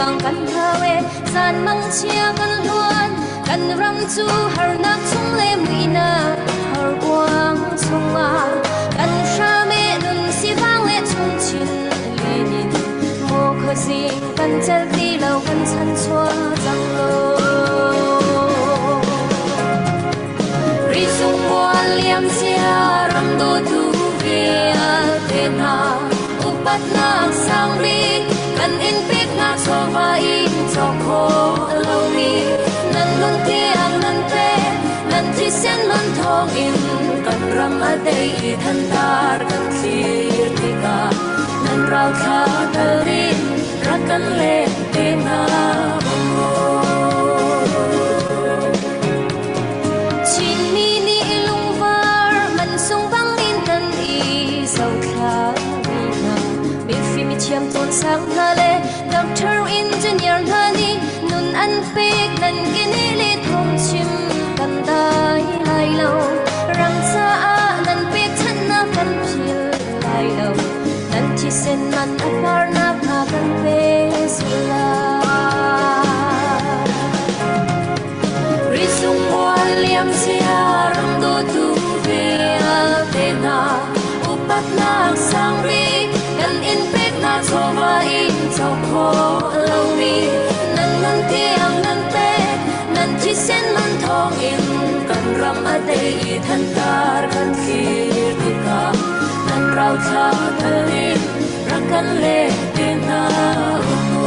Ruang kan hau e, zan mangchia kan hluan, kan ram cu harnak chung le muihnak horkuang chungah kan hram e nun sivang le chungchin linin maw khuazing kan celh ti lo kan chanchuah cang lo. Rizung mual liam sia ram dawtu vialte hna upatnak sang bik kan in peknak chawva in cawk khawh lomi nan nun tiang nan pek nan thisen man thawngin kan ram a dei i thantar kan thlir tikah nan rauthla dal in rak kan let te hna Chinmi nih lungvar mansung bangin kan i zohthla mi hna. Mifim mithiam cawn hna le doctor engineer hna nih nun an pek nan kene le thawngchim kan dai lai lo. Ram caah nan pekchanhnak kan phil lai lo. Nan thisen man a parnak hna kan pe lai. Rizung mual liam sia ram dawtu vialte hna upatnak sang bik kan in peknak chawva in cawk khawh lomi nan nun tiang nan pek nan thisen man thawngin kan ram a dei i thantar kan thlir tikah nan rauthla dal in rak kan let te hna u.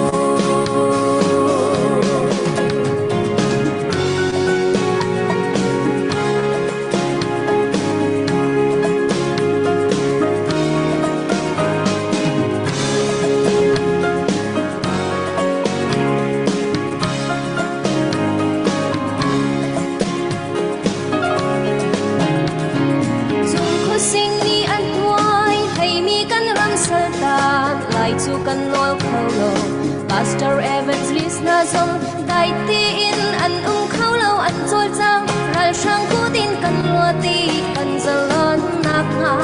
Cungkhuasing nih an tuai heimi kan ram saltan lai cu kan nawl kho lo. Pastor Evangelist hna zong dai tiin an um kho lo an cawlcang ralhrang kut in kan luat i kan zalon nakhnga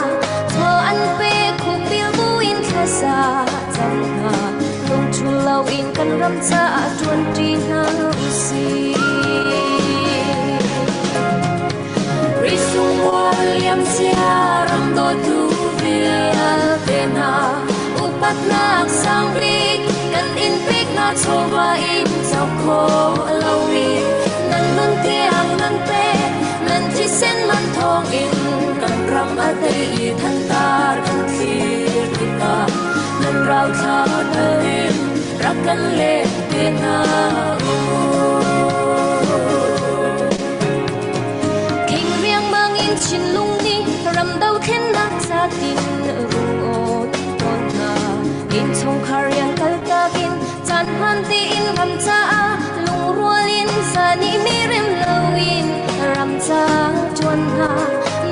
chaw an pe khukbil buin thlasa cang hna lungṭhul loin kan ram caah ṭuanṭi hna usih. Risung mual liam sia ram dawtu vialte hna upatnak sang bik kan in peknak chawva in cawk khawh lomi nan nun tiang nan pek nan thisen man thawngin kan ram a tei i thantar kan thlir tikah nan rauthla dal in rak kan let te hna u. King riangmang in Chinlung nih ram dothlennak ca tin rung aw tawn hna. Innchungkhar rian kaltak in caan hmaan tein ram caah lungrual in zan i mi rem loin ram ca ṭuan hna.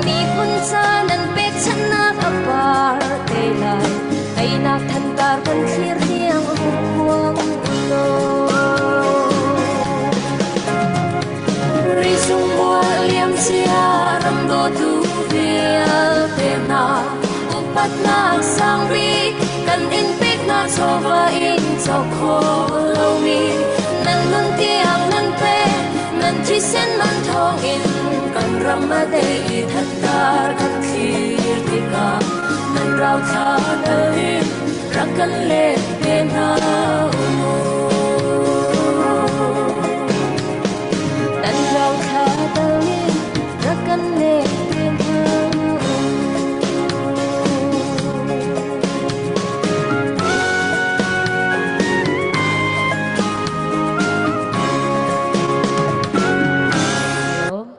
Miphun ca nan pekchanhnak a par te lai. Teinak thantar kan thlir tiang rung khuang u law. Rizung mual liam sia ram dawtu vialte hna upatnak sang bik kan in peknak chawva in cawk khawh lomi nan nun tiang nan pek nan thisen man thawngin kan ram a dei i thantar kan thlir tikah nan rauthla dal in rak kan let te hna u. Nan rauthla dal in rak kan let te hna u.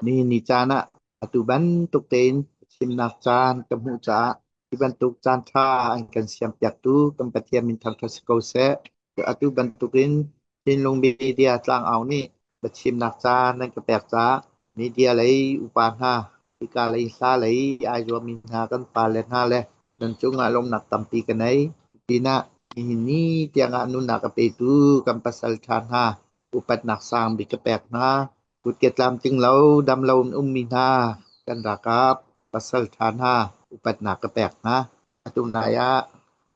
Nihin ni caan ah atu bantuk tein chimnak caan ka hmuh caah hi bantuk caan ṭha an kan siampiaktu kan Pathian min thangṭhat si ko seh. Atu bantukin Chinlung Media tlangau nih biachimnak caan nan ka pek caah media lei upa hna, hika lei hla lei ai zuammi hna kan pale hna le nan cungah lawmhnak tampi ka nei. Pinah nihin ni tiangah nunnak a petu kan pasal ṭha hna upatnak sang bik ka pek hna. Kutke tlamtling lo, dam lo in ummi hna kan ralkap pasal ṭha hna upatnak ka pek hna. Atu nai ah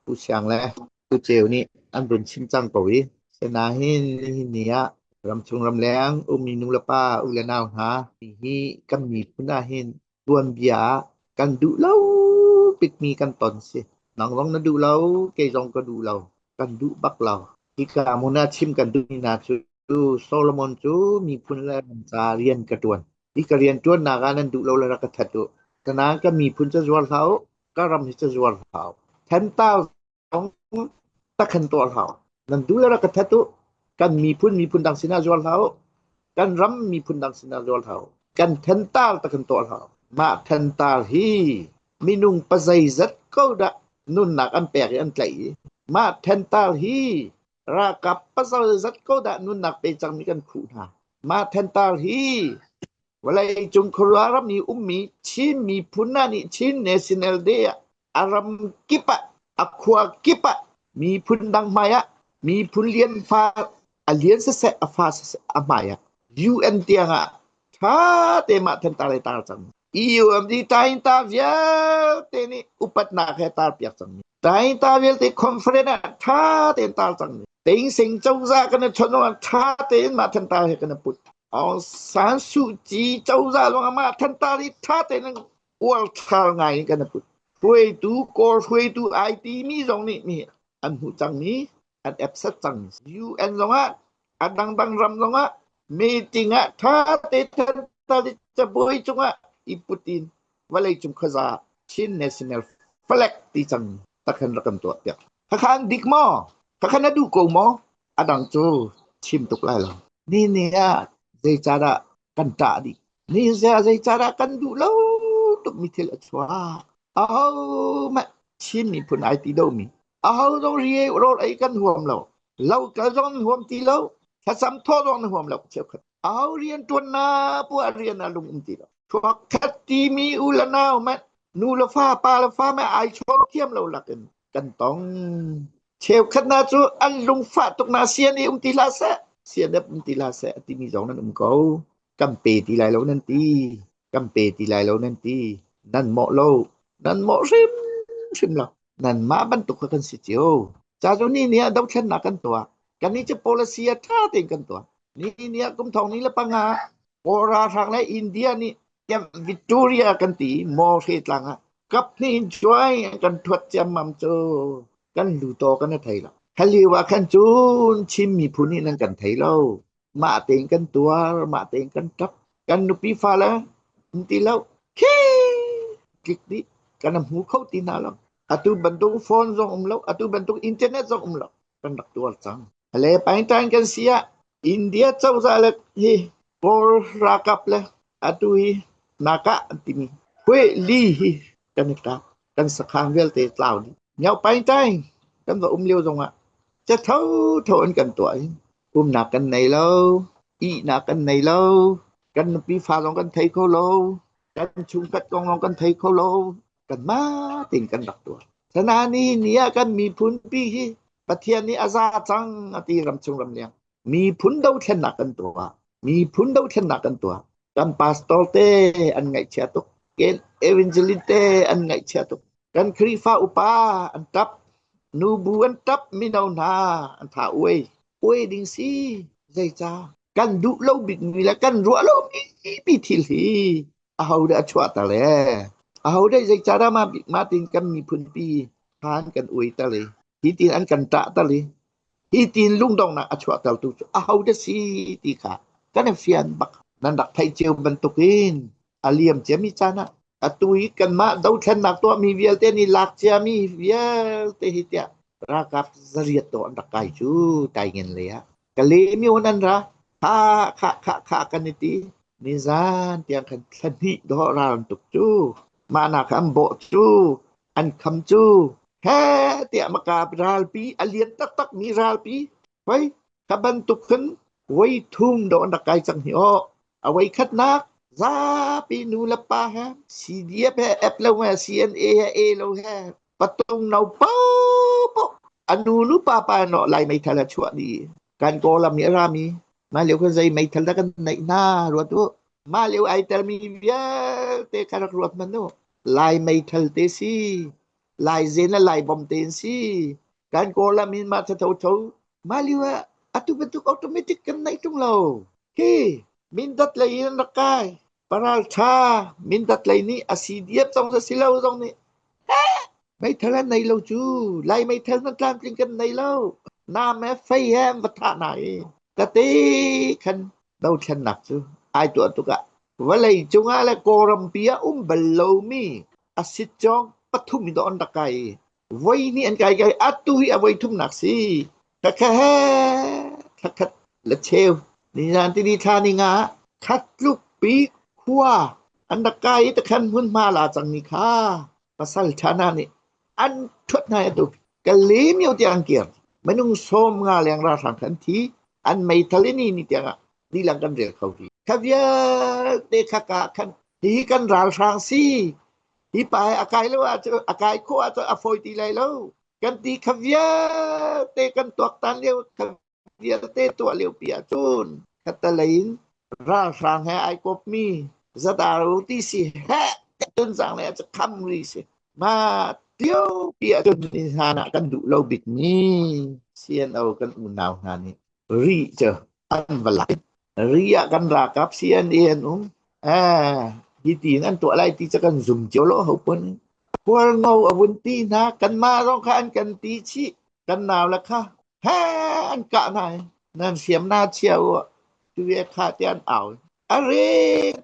Pu Siang le Pu Ceu nih an vun chim cang ko i Sinain nihin ni ah ramchung ramleng ummi nulepa u le nau hna hi kan miphun ah hin tuanbia ah kan duh lo bikmi kan ton si. Nang zong na duh lo, kei zong ka duh lo. Kan duh bak lo. Hika hmun ah chim kan duhmi hna cu Solomon cu miphun le ram ca rian ka ṭuan. Hi ka rian ṭuannak ah nan duh lo le rak ka that u. Tanain ka miphun ca zuar hlah u, ka ram hi ca zuar hlah u. Thental zong takhan tuah hlah u. Nan duh le rak ka that u. Kan miphun miphun dang sinah zuar hlah u. Kan ram miphun dang sinah zuar hlah u. Kan thental takhan tuah hlah u. Mah thental hi minung pazeizat ko dah nunnak an pek i an tlaih i mah thental hi ralkap pasal zat ko dah nunnak pe cangmi kan khuh hna. Mah thental hi vawleicung khuaruah ram i ummi Chin miphun hna nih Chin National Day ah a ram kip ah a khua kip ah miphun dang hmai ah miphun lian fa a lian siseh a fa siseh a hmai ah UN tiang ah ṭha te mah thentar le tar cang. EUMD tainta vialte nih upatnak he tar piak cangmi. Tainta vialte conference ah ṭha tein tar cangmi. Tengseng cozah kan i chawnh ah ṭha tein mah thantar he kan i put. Aung San Suu Kyi cozah zong ah mah thantar hi ṭha tein uar ṭhar ngai in kan i put. Hruaitu Kawl hruaitu ai timi zong nih mi an hmuh cangmi an epsat cang. UN zongah a dangdang ram zongah meeting ah ṭha te thantar cabuai cungah i put in vawleicung khuaza Chin National Flag ti cang takhan rak kan tuah piak. Khakhan dik maw? Khakhan na duh ko maw? A dang cu chim tuk lai lo. Ni ni ah zeicadah kan ṭah dih? Ni zeicadah kan duh lo tukmi thil a chuak? Ahohmanh Chin miphun ai ti lomi aho zong ri rawl ei kan huam lo lo kal zong an huam ti lo thlacam thawh zong an huam lo cheukhat aho rian tuan na puah rian ah lung um ti lo thuak khat timi u le nau mah nu le fa pa le fa mah ai chawn thiam lo lakin kan tong cheukhat na cu an lungfah tuk na sian i um ti hlah seh sian um ti hlah seh timi zong nan um ko kan pe ti lai lo nan ti kan pe ti lai lo nan ti nan mawh lo nan mawh hrim hrim lo nanmah bantuk kha kan si cio ca cu ni ni ah dothlennak kan tuah kan nih cu policy a ṭha tein kan tuah ni ni ah kum thong ni le panga Kawl ralhrang le India nih Camp Victoria kan ti maw hre tlang ah kap hnih in cuai kan thuat ciammam cu kan lu taw kan i thei lo Halio ah khan cun Chin miphun nih nan kan thei lo mah tein kan tuar mah tein kan ṭap kan nupi fale um ti lo khi tlik dih kan hmu kho ti hna lo atu bantuk phone zong um lo atu bantuk internet zong um lo kan rak tuar cang le paintain kan si ah India cozah le hi Kawl ralkap le atu hi naka an timi hui li hi kan i kap kan sakhan vialte tlau dih Myo paintain kan va um lio zongah ca tho tho an kan tuah i umnak kan nei lo ihnak kan nei lo kan nupi fa zong kan thei kho lo kan chungkhat kong zong kan thei kho lo kanmah tein kan rak tuah sana ni ni ah kan miphun pi hi Pathian nih a za cang a ti ramchung ramleng miphun dothlennak kan tuah miphun dothlennak kan tuah kan pastor te an ngaihchia tuk ken evangelist te an ngaihchia tuk kan Khrihfa upa an tap nubu an tap mino hna an tha uai uai ding si zeica kan duh lo bik mi le kan ruah lo mi pi thil hi aho dah a chuah ta le aho dah zeica dah ma ma tin kan miphun pi han kan ui ta le hi tin an kan tah ta le hi tin lungdonghnak a chuahtertu cu aho dah si ti kha kan i fian bak. Nan rak theih cio bantukin a liam ciami caan ah atu hi kanmah dothlennak tuahmi vialte nih lak ciami vialte hi tiah ralkap zariat dawh an rak kai cu taingen lei ah kale myo nan ra kha kha kha kha kan i ti nizan tiang khan thla hnih dawh ral an tuk cu mah nak an bawh cu an kham cu he tiah maka ralpi a lian taktak mi ralpi hoi kha bantuk khin voi thum dawh an rak kai cang hi aw a voi khatnak zapi nu le pa he CDF he F lo he CNA he A lo he patung no po po anu nu pa pa no lai meithal a chuah di kan kawlam nih a rami mah lio khan zei meithal dah kan neih hna ruat u mah lio ai telmi vialte kha rak ruat hmanh u Lai meithal te si Lai zen le Lai bom te in si kan Kawlam in mah tho tho mah lio ah Atu bantuk automatic kan neih ṭung lo. Hi Mindat lei in an rak kai. Paralṭha Mindat lei nih a si diam zong si lo zong nih meithal an nei lo cu. Lai meithal nan tlamtling kan nei lo. Nam he fei he an va thah hna i kate khan dothlennak cu ai tuah tuk ah vawlei cungah le Kawlrampi ah um bal lomi a sitcawng pathum in dawh an rak kai i voi hnih an kai kai atu hi a voi thumnak si. Khakha he thlakhat le cheu nizan tini thla ni nga khat tluk pi khua an rak kai i takhan hmunhma la cang ni kha pasal ṭha hna nih an ṭhuat hna i atu Kalaymyo tiang an kir. Minung 50 leng ralhrang kha an thi. An meithal in ni tiang ah dilang kan rel kho rih. Kha vialte kha ka khan hihi kan ralhrang si. Hi pa hi a kai lo ahcun a kai khawh ahcun a fawi ti lai lo. Kan ti kha vialte kan tuaktan lio kha vialte tuah liopi ahcun khattelei in ralhrang he ai kawpmi zadaru ti si heh tunzang le cu kham ri si ma liopi ahcun ni hlan ah kan duh lo bikmi CNO kan unau hna nih ri cu an va lak ri ah kan ralkap CNA an um eh hi tiin an tuah lai ti cu kan zum cio lo ho pun Hualngo a vun ti hna kanmah zong kha an kan ti chih kan nau le kha he an kah hna i nan hriam na chia u tu ye kha te an au are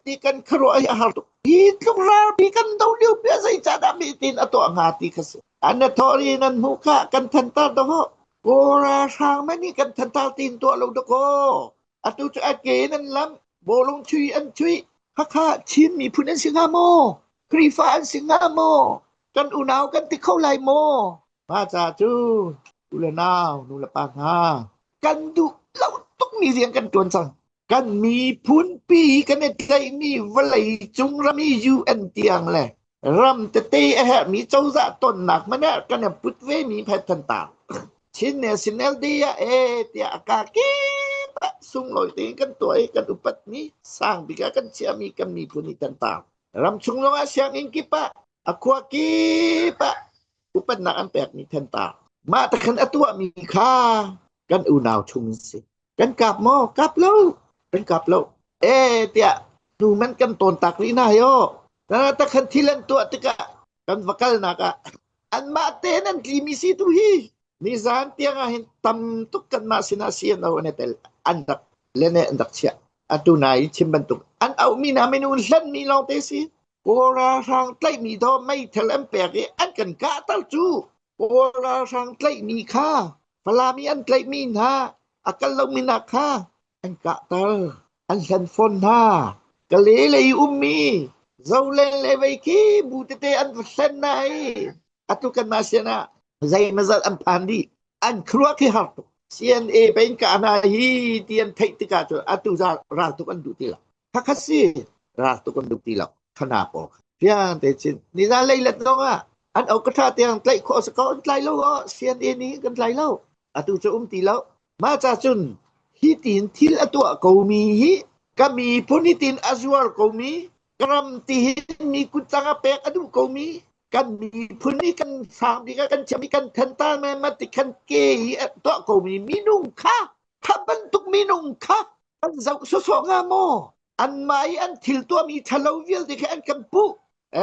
ti kan khuaruah hi a har tuk hi tluk ralpi kan do lio pia zei ca dah mi tin a tuah hnga ti kha si an na thori nan hmu kha kan thantar do ho kawra hrang mani kan thantar tin tuah lo do ko atu cu a ke in an lam bawlung chui an chui khakha Chin miphun an si hnga maw Khrihfa an si hnga maw kan unau kan ti kho lai maw Mah ca cu u le nau nu le pa hna kan duh lo tukmi rian kan ṭuan cang. Kan miphun pi kan i tlaihmi vawlei cung ram i UN tiang le ram tete a herhmi cozah tonnak hmanh ah kan i put vemi phet thantar. Chin National Day ah ee tiah a ka kip ah sunglawi tein kan tuah i kan upatmi sang bik ah kan chiahmi kan miphun i thantar. Ramchung zongah sianginn kip ah a khua kip ah upatnak an pekmi thentak. Mah te khan a tuahmi kha kan unau chung an si. Kan kap maw? Kap lo. Kan kap lo. E tiah hnu man kan tawn tak rih hna hi aw. Ta khan thil an tuah tikah kan va kalnak ah anmah tein an tlimi si tu hi nizan tiang ah hin tam tuk kanmah sinah CNO an i tel an rak lene an rak chiah atu nai chim bantuk an auhmi hna minung hlanmi lawngte si Kawl ralhrang tlaihmi dawh meithal an pek i an kan kahter cu Kawl ralhrang tlaihmi kha Falam i an tlaihmi hna a kal lomi hna kha an kahter an hlan fawn hna Kale lei ummi Zolen le vei khi bu tete an va hlen hna i atu kanmah sian ah zeimazat an phan dih an khuaruah khi har tuk CNA pein ka hna hi ti an theih tikah cun atu ral tuk an duh ti lo khakhat si ral tuk an duh ti lo khana pawl fiang te chin ni za leilet zong ah an au ka tha tiang tlaih khawh sa ko an tlai lo o CNA nih kan tlai lo atu cu um ti lo mah ca cun hi tin thil a tuah ko mi hi ka miphun hi tin a zuar ko mi ka ram ti hin mi kut tang a pek a duh ko mi kan miphun i kan sang bik ah kan thiam i kan thantar me ma ti khan ke i a tuah ko mi minung kha kha bantuk minung kha kan zoh sawsawh nga maw anmah i an thil tuahmi ṭhalo vialte kha an kan puh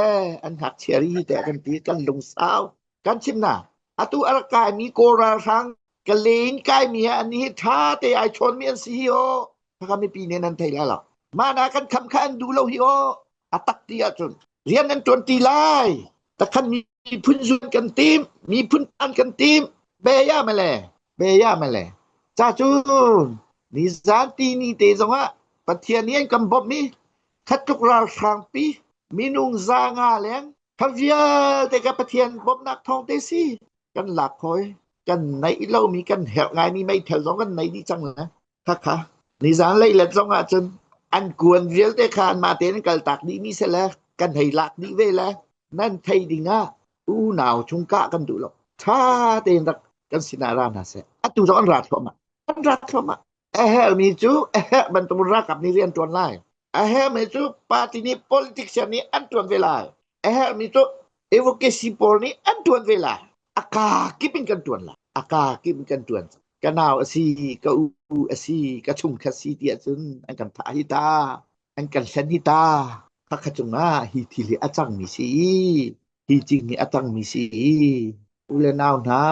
eh an ngakchia ri te kan ti kan lungsau kan chim na atu a rak kaimi kawl ralhrang ka len kaimi ah an hi ṭha te ai chawnmi an si hi aw khaka mipi nih nan thei lai lo mah na kan kham kha an duh lo hi aw a tak ti ahcun rian an ṭuan ti lai takhan miphun zun kan tim miphun an kan tim be ya male be ya male cha cun nizan ti ni te zongah Pathian nih an kan bawmh i khatluk ralhrang pi minung za nga leng kha vialte ka Pathian bawmhnak thawng te si kan lak khoi kan neih lomi kan herh ngaimi meithal zong kan nei dih cang le Khakha nizan leilet zong ah cun an kuan vialte kha anmah tein an kaltak dihmi si le kan hei lak dih ve le nan thei ding ah unau chung kah kan duh lo. Ṭha tein rak kan sinah ra hna seh. Atu zong an ra thluahmah. An ra thluahmah. A herhmi cu a herh bantuk ralkap nih rian ṭuan lai. A herhmi cu party nih politician nih an ṭuan ve lai. A herhmi cu advocacy pawl nih an ṭuan ve lai. A kaa kip in kan ṭuan lai. A kaa kip in kan ṭuan. Ka nau a si, ka u a si, ka chungkhat si ti ahcun an kan thah hi ta, an kan hlen hi ta. Khakha cungah hi thil hi a cangmi si i, hi cing hi a cangmi si i, u le nau hna,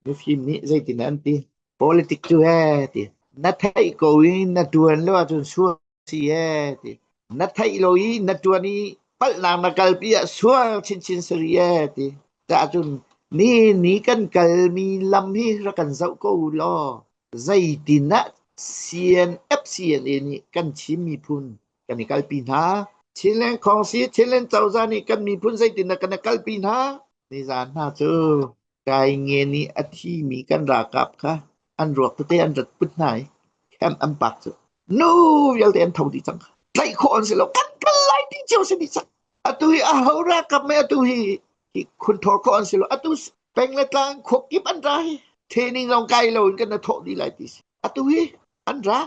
mifim nih zeitin an ti? Politic cu he ti. Na theih ko i na ṭuan lo ahcun sual si ee ti. Na theih lo i na ṭuan i palhnak na kalpi ah sual chinchin sari ee ti. Cahcun ni ni kan kalmi lam hi rak kan zoh ko u law zeitin ah CNF CNA nih kan Chin miphun kan i kalpi hna. Chinland Khawngsi Chinland cozah nih kan miphun zeitin dah kan i kalpi hna. Nizaan hna cu Kai ngen i a thimi kan ralkap kha an ruak tete an rat put hna i camp an pak cu nu vialte an tho dih cang. Tlaih khawh an si lo. Kan kal lai ti cio si dih cang. Atu hi aho ralkap mei atu hi hi khunthor khawh an si lo. Atu peng le tlang khua kip an ra hi training zong kai lo in kan na thawh dih lai ti si. Atu hi an ra.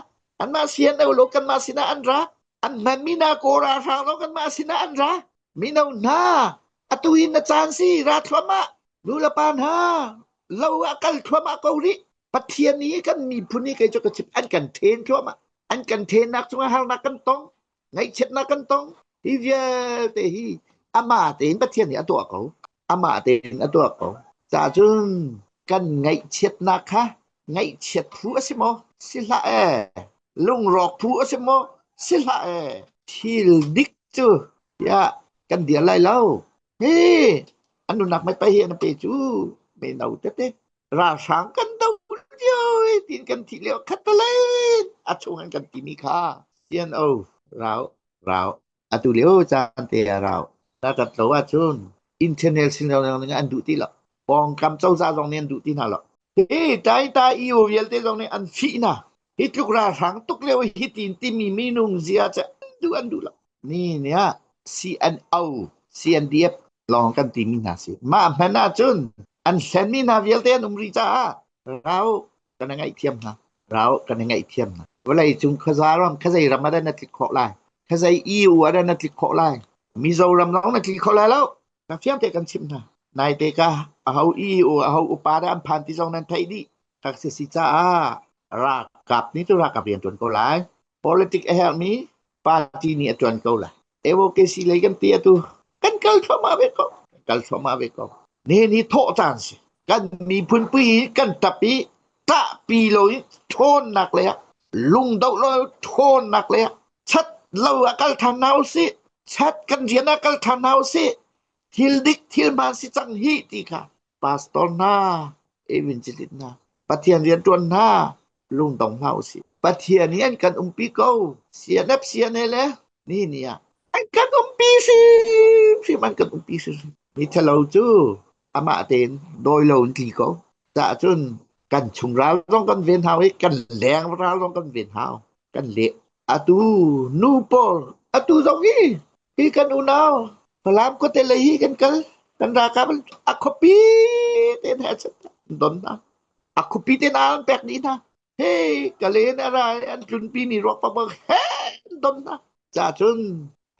Anmah sian lo kanmah sinah an ra. An hmanmi na kaw ralhrang zong kanmah sinah an ra. Mino hna, atu hi na caan si ra thluahmah. Nu le pa hna, lo ah kal thluahmah ko rih. Pathian nih kan miphun hi kei cu ka chim an kan then thluahmah. An kan thennak cungah harnak kan tong, ngaihchiatnak kan tong. Hi vialte hi amah tein Pathian nih a tuah ko. Amah tein a tuah ko. Cahcun kan ngaihchiatnak kha ngaihchiat phu a si maw? Si hlah ee. Lungrawk phu a si maw? Si hlah ee. Thil dik cu tiah kan dir lai lo. Hi an nunak mei pei hi an pe cu mei no tete ralhrang kan do lio tin kan thi lio khat a chung an kan timi kha CNO rau rau atu lio caan te ah rau ta kat lo ahcun international ning an duh ti lo pawngkam cozah zong nih an duh ti hna lo hi tai ta EU vialte zong nih an fih na hi tluk ralhrang tuk lio hi tin timi minung zia cu an duh an duh lo ni nih ah CNO CNDF lawng kan timi hna si mah hmanh ahcun an hlenmi hna vialte an um rih caah rau kan i ngaihthiam hna rau kan i ngaihthiam hna vawlei cung khuaza ram khazei ram ah dah na tlik khawh lai khazei EU ah dah na tlik khawh lai Mizoram zong na tlik khawh lai lo ka fiang te kan chimh hna naite ka aho EU aho upa dah an phan ti zong nan theih dih kak si si caah ralkap nih cu ralkap rian tuan ko lai politic a herhmi party nih a tuan ko lai AOKC lei kan ti atu kan kal thluahmah ve ko kal thluahmah ve ko ne ni thawh caan si kan miphun pui kan tap i tahpi lo i ṭhawnnak lei ah lungdoh lo ṭhawnnak lei ah chat lo ah kal ṭhan hna usih chat kan rian ah kal ṭhan hna usih thil dik thil hmaan si cang hi ti kha pastor hna evangelist hna Pathian rianṭuan hna lungdong hlah usih. Pathian hi an kan umpi ko. CNF CNA le ni ni ah an kan umpi hrimhrim an kan umpi hrimhrim. Mi ṭhalo cu amah tein dawi lo in tli ko. Caah cun kan chung ral zong kan ven hau i kan leng ral zong kan ven hau. Kan leh. Atu nu pawl atu zong hi hi kan unau Falam khuate lei hi kan kal kan ralkap a khuapi tein he don hna. A khuapi te na an pek dih hna. Hei ka len a ra an tlunpi mi ruak bak he an don hna. Ca cun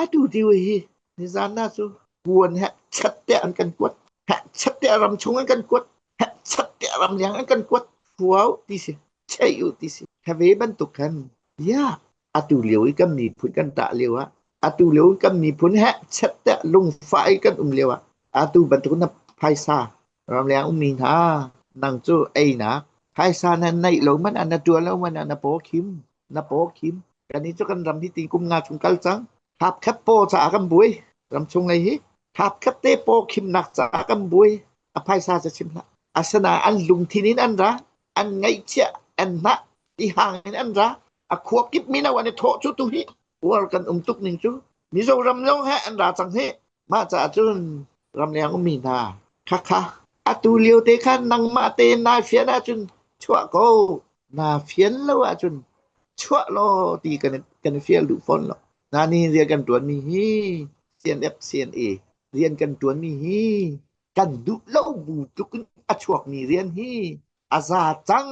atu tiu hi nizan na cu puan he chat te an kan kuat. He chat te ram chung an kan kuat. He chat te ram liang an kan kuat. Fuau ti si. Chei u ti si. Have bantuk khan ya atu lio i kan miphun kan tah lio ah atu lio i kan miphun he chat te lungfah i kan um lio ah atu bantuk na phaisa Ramleng ummi hna, nang cu einak phaisa na neih lo man ah na ṭuan lo man ah na paw khim, na paw khim. Kannih cu kan ram hi ti kum nga chung kal cang. Hapkhat paw caah kan buai. Ramchung lei hi hapkhat te paw khimnak caah kan buai. A phaisa cu chim hlah. Asinain an lungthin in an ra, an ngaihchiah, an hnah, ti hang in an ra. A khua kip mino an i thawh cu tu hi uar kan um tuk ning cu. Mizoram zong he an ra cang hi. Mah caah cun ramleng ummi hna khakha atu lio te khan nangmah tein naa fian ahcun chuah ko naa fian lo ahcun chuah law ti kan kan fial duh fawn lo na ni rian kan tuanmi hi CNF CNA rian kan tuanmi hi kan duh lo bu tluk in a chuakmi rian hi a za cang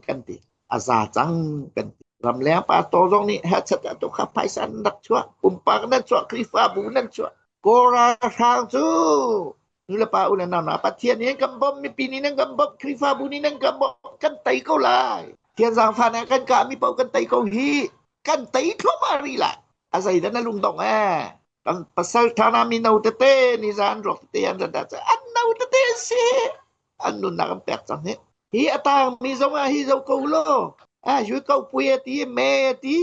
kan ti a za cang kan ti ramleng pastor zong nih hechat ah to kha phaisa nan rak chuah pumpak nan chuah Khrihfabu nan chuah Kawl ralhrang cu. Nulepa u le nau hna, Pathian nih an kan bawmh, mipi nih nan kan bawmh, Khrihfabu nih nan kan bawmh, kan tei ko lai. Thian zaangfah nih a kan kahmi paoh kan tei ko hih. Kan tei thluahmah rih lai. A zeidah na lungdongh ee? Kan pasal ṭha hna mino tete nizan ruak tete an rat ah an no tete an si. An nunnak an pek cang hi. Hi a tangmi zong ah hi zo ko law. Ah, yu ko pui a ti, me a ti.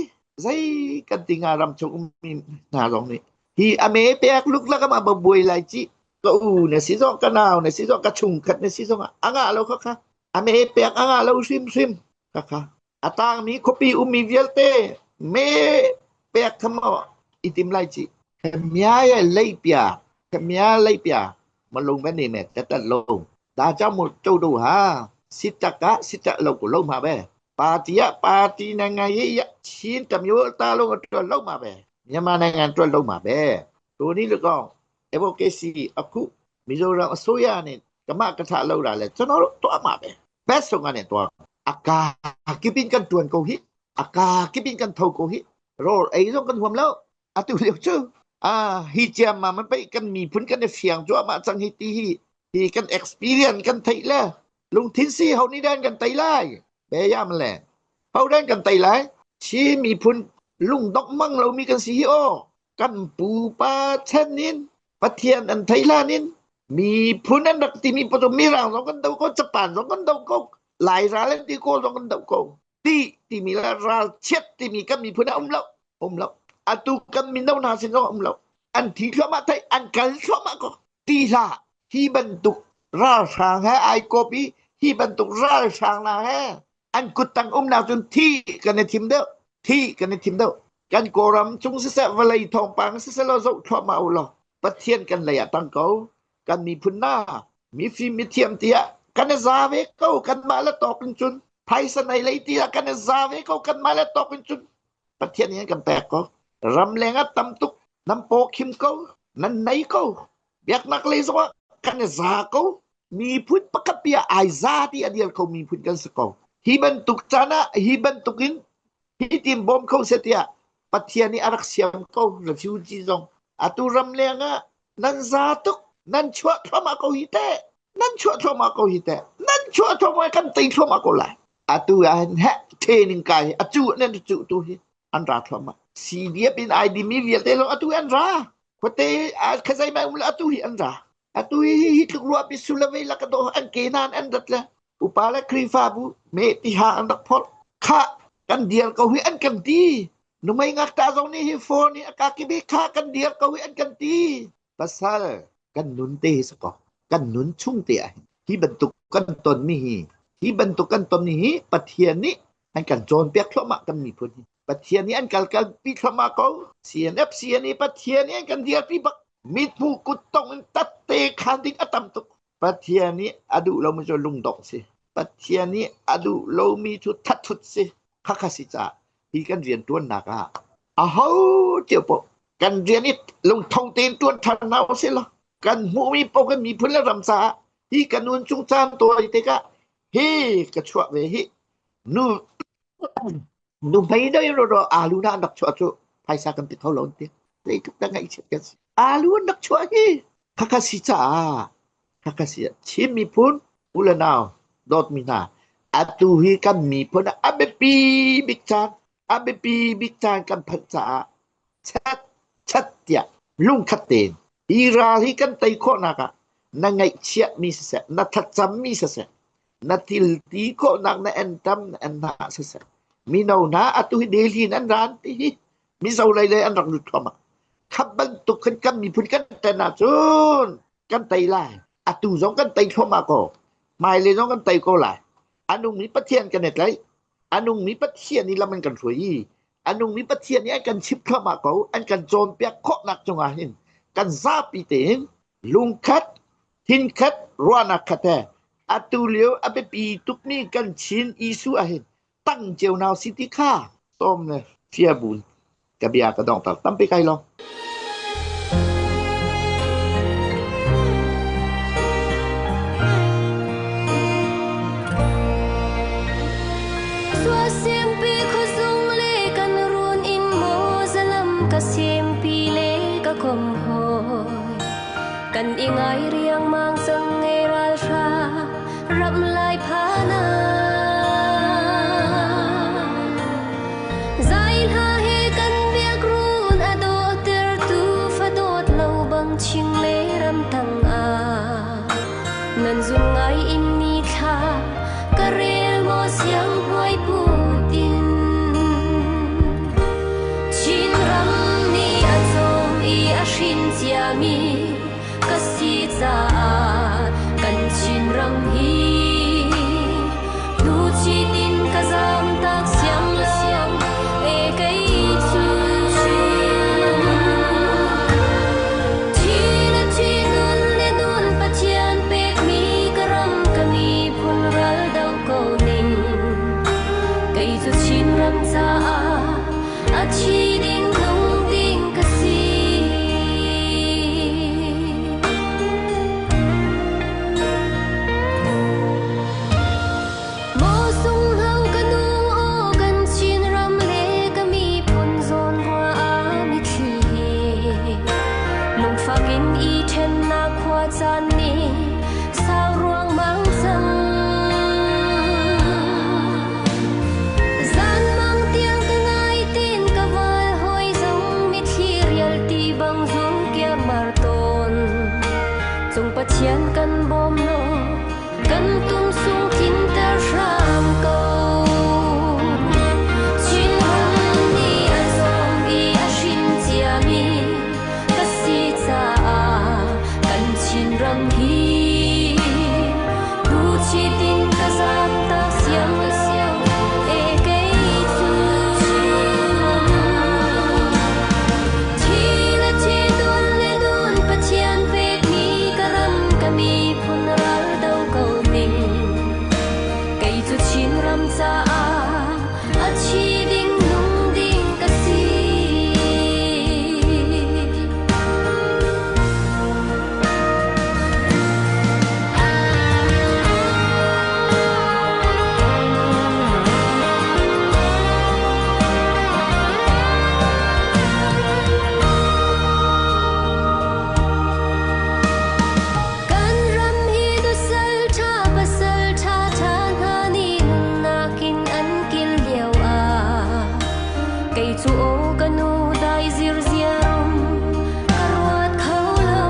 Zei kan ti nga ram chung ummi hna zong nih. Hi a me pek luklak ama ba buai lai ci. Ka u na si zong, ka nau na si zong, ka chungkhat na si zong ah a ngah lo kha kha. A me pek a ngah lo hrimhrim kha kha. A tangmi khuapi ummi vialte me pek kha maw i tim lai ci. Mia leipia, mia leipia, malung ba ni me tatat lo. Da chao mo châu đâu ha. Sitaka sita lo ko lo ma be. Party ah party na ngai ye chin tam yo ta lo to lo ma be. မြန်မာနိုင်ငံအတွက်လုပ်မှာပဲ။ထိုနည်း၎င်း advocacy အခုမီဇိုရမ်အစိုးရနဲ့ကမကထလုပ်တာလဲကျွန်တော်တို့တွားမှာပဲ။ဘက်ဆုံးကနေတွားအကာကိပင်ကန်တွန်ကိုဟိအကာကိပင်ကန်ထောကိုဟိရောအိဇုံကန်ဟွမ်လို့အတူလျောချူအာဟိချမ်မမပိကန်မီဖုန်ကန်ဖျံကြွမချန်ဟိတီဟိဟိကန် experience ကန်ထိုင်လဲလုံသင်းစီဟောင်းနိဒန်ကန်တိုင်လိုက်ဘယ်ရမလဲဟောင်းဒန်ကန်တိုင်လိုက်ချီမီဖုန် lung dok mang lomi kan si hi aw. Kan pupa chan in Pathian an thei hlan in miphun an rak timi paw Mirang zong kan do ko, Japan zong kan do ko, Lai ral an ti Kawl zong kan do ko. Ti timi la ral chiat timi kan miphun ah um lo, um lo. Atu kan mino hna sin zong um lo. An thi thluahmah thei, an kal thluahmah ko. Ti hlah, hi bantuk ralhrang he ai kawp i hi bantuk ralhrang hna he an kuttang umnak cun thi kan i thim deuh thi kan i thim deuh kan kawlram cung siseh vawlei thawngpang siseh law zoh thluahmah u law Pathian kan lei ah tang ko kan miphun na mifim mithiam tiah kan i za ve ko kanmah le tawk in cun phaisa nei lei tiah kan i za ve ko kanmah le tawk in cun Pathian nih an kan pek ko ramleng ah tam tuk nan paw khim ko nan nei ko biaknak lei zong ah kan i za ko miphun pakhat pi ah ai za ti a dir kho miphun kan si ko hi bantuk caan ah hi bantuk in hi tin bawm kho se tiah Pathian nih a rak siam ko refugee zong atu ramleng ah nan za tuk nan chuah thluahmah ko hi teh nan chuah thluahmah ko hi teh nan chuah thluahmah kan tei thluahmah ko lai atu ah hin he training kai hi acu nan cu tu hi an ra thluahmah CDF in ID mi vialte zong atu an ra khuate khazai mai um le atu hi an ra atu hi hi tluk ruah pi sulavei la ka do an ke nan an rat le upa le Khrihfabu me ti ha an rak phorh kha kan dial ko hi an kan ti numei ngakta zong nih hi phone hi aka kibi kha kan dial ko hi an kan ti pasal kan nun te hi sako kan nun chung te ah hi bantuk kan ton mi hi hi bantuk kan ton mi hi Pathian nih an kan cawnpiak thluahmah kan miphun hi Pathian nih an kal kal pi thluahmah ko CNF CNA Pathian nih an kan dirpi bak mithmu kuttong in tatte khan ding a tam tuk Pathian nih a duh lomi cu lungdongh si Pathian nih a duh lomi cu thathut si khakha si caah hi kan rian tuannak ah aho cio paoh kan rian i lungtho tein tuan ṭhan hna usih law kan hmuhmi paoh kan miphun le ram caah hi kan nun chung caan tawi tikah hi ka chuah ve hi nu nuhmei dei ro alu na an rak chuah cu phaisa kan ti kho lo ti zeitluk dah ngaihchiat kan si alu an rak chuah hi khakha si caah khakha si Chin miphun u le nau dawtmi hna atu hi kan miphun a biapi bik caan a biapi bik caan kan phanh caah chat chat tiah lungkhat tein hi ral hi kan tei khawhnak ah na ngaihchiahmi siseh na thlacammi siseh na thil ti khawhnak na entam na en hna siseh mino hna atu hi Delhi in an ran ti hi Mizo lei lei an rak lut thluahmah kha bantuk khan kan miphun kan ten ahcun kan tei lai atu zong kan tei thluahmah ko hmailei zong kan tei ko lai a nungmi Pathian kan i tlaih a nungmi Pathian nih lam an kan hruai i a nungmi Pathian nih an kan chimh thluahmah ko an kan cawnpiak khawhnak cungah hin kan zapi tein lungkhat thinkhat ruahnak khat he atu lio a biapi tukmi kan Chin issue ah hin tang cio nau si ti kha sawm le fia bun ka bia ka dongter tampi kai lo. Suasimpi khuazung le kan run in maw zalam ka simpi le ka kom hoi kan i ngai riangmang. Ram lai phan ah Zai hla he kan biakrun a dawhtertu fadawt lo bang ching le ramtang ah nan zung ngai in ni thla ka rel maw siang hnuai put in. Chinram nih a cawm i a hrin ciami ka si caah kan Chinram hi hnuchit in ka zaamtak siang lo e kei cu. Thi le thi nun le nun Pathian pekmi ka ram ka miphun ral do ko ning. Kei cu Chinram caah a thi ding nung ding ka si. Maw sunghno ka nu aw kan Chinram le ka miphun zawn rua ah mitthli he lungfak in i ṭhennak khua caan nih sau ruangmang cang. Zanmang tiang ka ngai tin ka val hawi zong mitthli rial ti bang zung kiarmar tawn. Cung Pathian kan bawm law kan tum sung tlinter hram ko. Chinram nih a cawm i a hrin ciami ka si caah kan Chinram hi hnuchit in ka zaamtak siang lo e kei cu. Thi le thi dun le dun Pathian pekmi ka ram ka miphun ral do ko ning. Kei cu Chinram caah a thi ding nung ding ka si. Kan ram hi dusal ṭha pasal ṭha ṭha hna nih nunnak in an kil lio ah kei cu aw ka nu dai zirziar um ka ruat kho lo.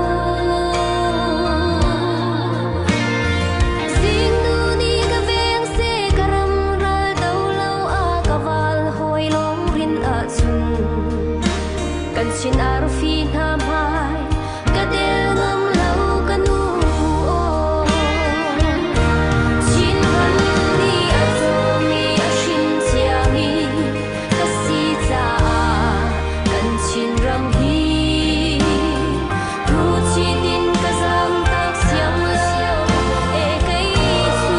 Zingnu nih ka veng seh ka ram ral do lo a ka val hawi lawng rin ahcun kan Chin arfi hna hmai ka del ngam lo ka nu aw. Chinram nih a cawm i a hrin ciami ka si caah kan Chinram hi hnuchit in ka zaamtak siang lo e kei cu.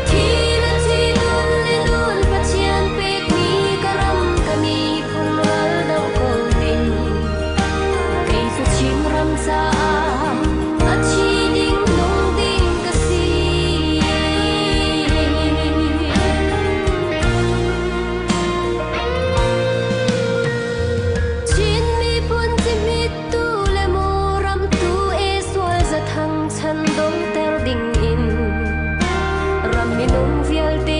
Thi le thi nun le nun Pathian pekmi ka ram ka miphun ral do ko ning. Kei cu Chinram caah a thi ding nung ding ka si. Chin miphun cihmittu le maw ramtu e sual zathang chan dongter ding in ram minung vialte